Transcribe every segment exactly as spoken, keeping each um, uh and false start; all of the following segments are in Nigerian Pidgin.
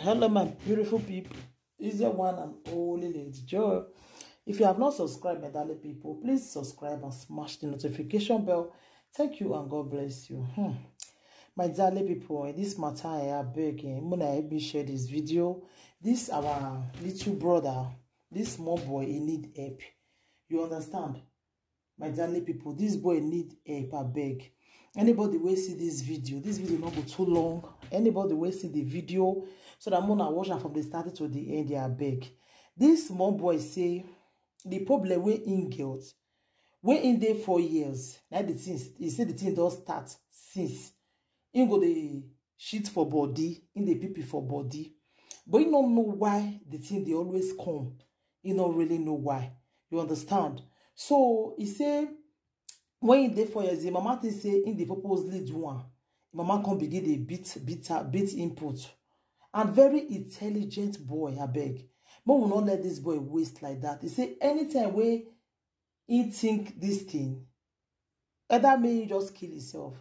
Hello, my beautiful people. It's your one and only Lady Joy. If you have not subscribed, my darling people, please subscribe and smash the notification bell. Thank you and God bless you. Hmm. My darling people, in this matter, I beg, eh, Mona, help me share this video. This our little brother, this small boy, he need help. You understand? My darling people, this boy need help, I beg. Anybody wey see this video, this video no go too long. Anybody wey see the video, so that Mona watch am from the start to the end, I beg. This small boy say the problem wey him get, wey him dey four years, na the thing, he say the thing don start since. Him go dey shit for body, him dey pee pee for body, but he no know why the thing dey always come. He no really know why. You understand? So he say when he dey four years, him mama think say him dey purposely do am. Him mama come begin dey beat, beat her, beat him put. And very intelligent boy, I beg. Make we no let this boy waste like that. He say anytime wey he think this thing, either may he just kill himself,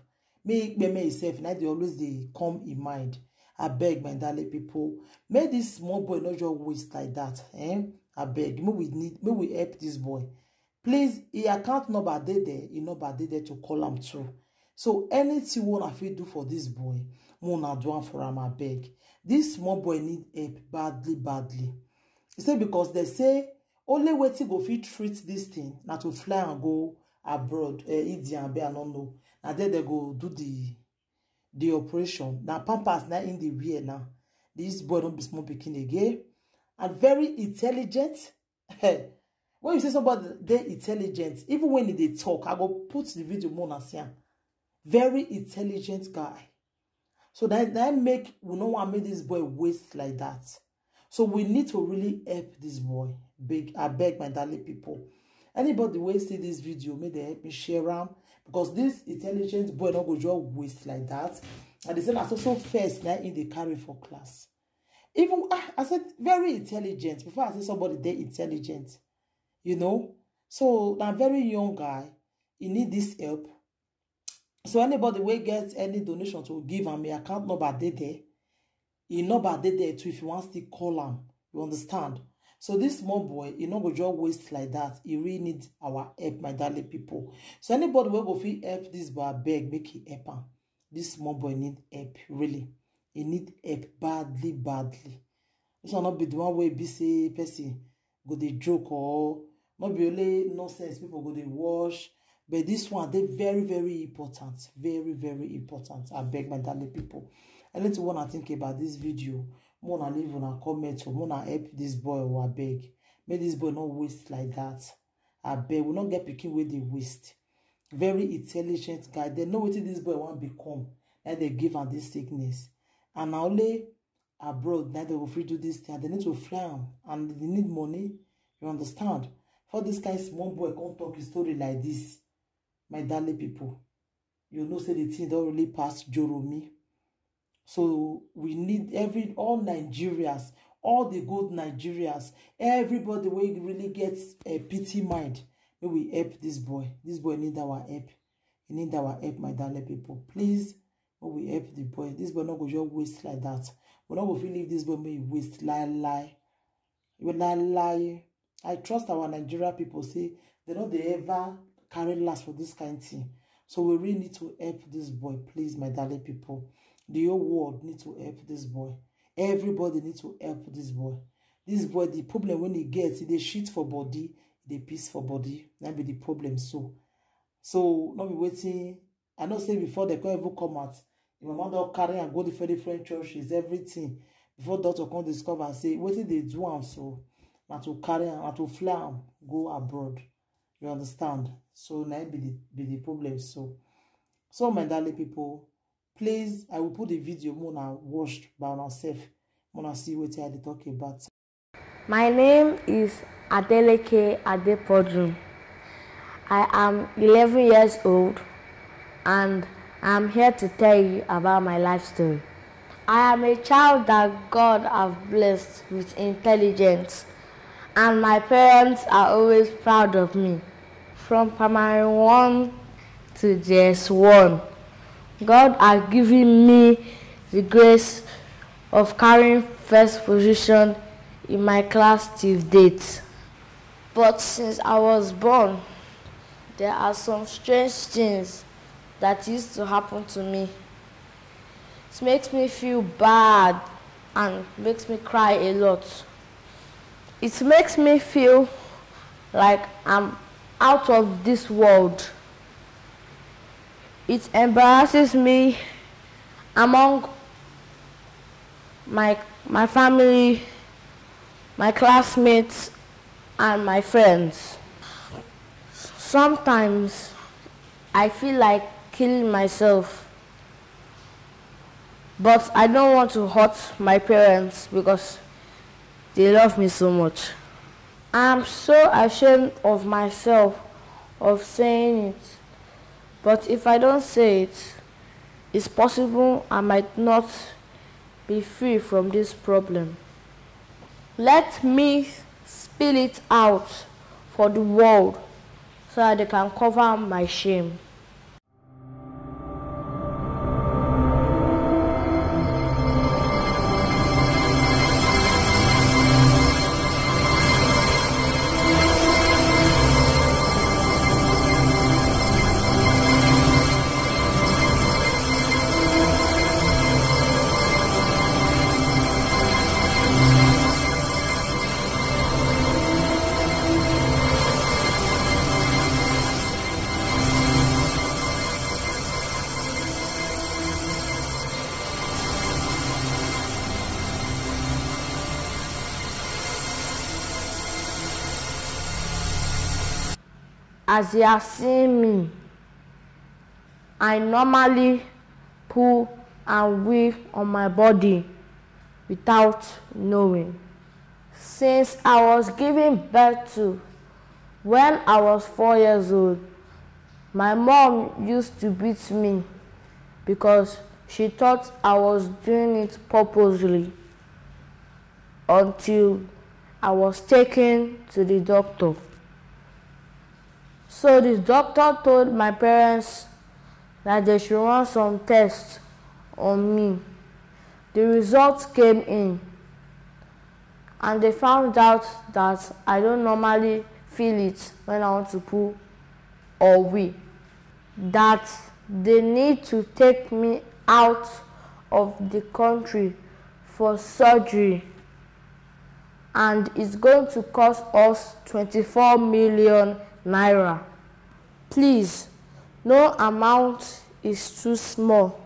may he kpeme himself, na dey always dey come in mind. I beg, my darling people, make this small boy not just waste like that. Eh? I beg, may we need, may we help this boy. Please, he account number dey there, he number dey there to call am too. So anything una fit do for this boy, Mona do am for am, I beg. This small boy need help badly, badly. He say because they say only wetin go fit treat this thing na to fly and go abroad, eh, India, abi I no know. Na there they go do the the operation. Na pampers na in the wear now. This boy don't be small pikin again. And very intelligent. Hey, when you say somebody dey intelligent, even when he dey talk, I go put the video more na see am. Very intelligent guy. So that, that make we no want make this boy waste like that. So we need to really help this boy. Beg, I beg, my darling people. Anybody wey see this video, may they help me share am, because this intelligent boy not go just waste like that. And they say na so so first na in the carry for class. Even ah, I said very intelligent before I say somebody dey intelligent, you know. So na very young guy, he need this help. So anybody wey get any donation to give am, my account number dey there. He number dey there too if you want still call am. You understand? So this small boy, he no go just waste like that. He really need our help, my darling people. So anybody wey go fit help this boy, I beg, make he help am. This small boy need help, really. He need help badly, badly. This one not be the one wey be say person go dey joke, or not be only nonsense people go dey watch. But this one dey very, very important, very, very important. I beg, my darling people, anything wanna think about this video, mona leave una comment, or mona help this boy, or I beg, make this boy not waste like that. I beg, we not get pikin wey dey waste. Very intelligent guy. They know wetin this boy wan become. Na they give am this sickness. And na only abroad na they go fit do this thing. And they need to fly am. And they need money. You understand? For this kind small boy come talk his story like this, my darling people, you know say the thing don really pass Joromi. So we need every, all Nigerians, all the good Nigerians, everybody wey really get a pity mind, may we help this boy. This boy need our help. He need our help, my darling people. Please, may we help the boy. This boy not go just waste like that. We not go fit leave this boy may he waste. Lie, lie. You lie, lie. I trust our Nigeria people say they no dey ever carry last for this kind thing. So we really need to help this boy, please, my darling people. The whole world need to help this boy. Everybody need to help this boy. This boy, the problem when he gets, he dey shit for body, he dey piss for body. That be the problem. So, so not be waiting. I know say before they come even come out, the mama don carry am go different different churches, everything. Before doctor come discover say wetin dey do am so, na to carry am, na to fly am go abroad. You understand? So na im be the be the problem. So, so my darling people, please, I will put the video more na watched by myself. More na see wetin I dey talk about. My name is Adeleke Adepodun. I am eleven years old and I am here to tell you about my life story. I am a child that God have blessed with intelligence, and my parents are always proud of me. From primary one to J S one, God has given me the grace of carrying first position in my class till date. But since I was born, there are some strange things that used to happen to me. It makes me feel bad and makes me cry a lot. It makes me feel like I'm out of this world. It embarrasses me among my my family, my classmates, and my friends. Sometimes I feel like killing myself, but I don't want to hurt my parents because they love me so much. I'm so ashamed of myself of saying it, but if I don't say it, it's possible I might not be free from this problem. Let me spill it out for the world so that they can cover my shame. As you are seeing me, I normally pull and weave on my body without knowing. Since I was given birth to when I was four years old, my mom used to beat me because she thought I was doing it purposely until I was taken to the doctor. So the doctor told my parents that they should run some tests on me. The results came in, and they found out that I don't normally feel it when I want to pull or wee, that they need to take me out of the country for surgery, and it's going to cost us twenty-four million naira. Please, no amount is too small.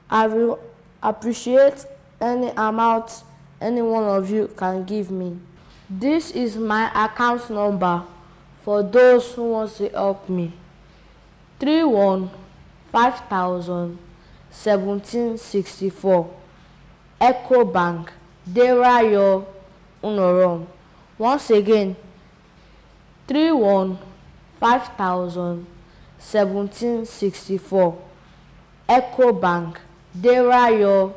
I will appreciate any amount any one of you can give me. This is my account number for those who want to help me. Three one five thousand seventeen sixty-four, Ecobank, Derayo, Unorom. Once again, three one five thousand seventeen sixty-four, Ecobank, Derayo,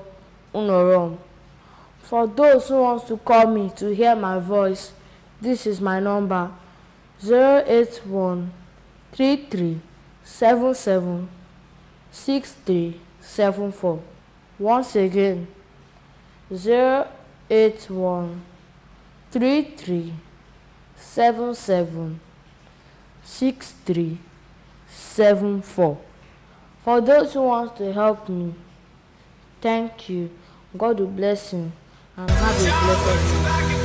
Unorom. For those who want to call me to hear my voice, this is my number: zero eight one three three seven seven six three seven four. Once again, zero eight one three three seven seven six three seven four. For those who want to help me, thank you. God will bless you and have a blessed day.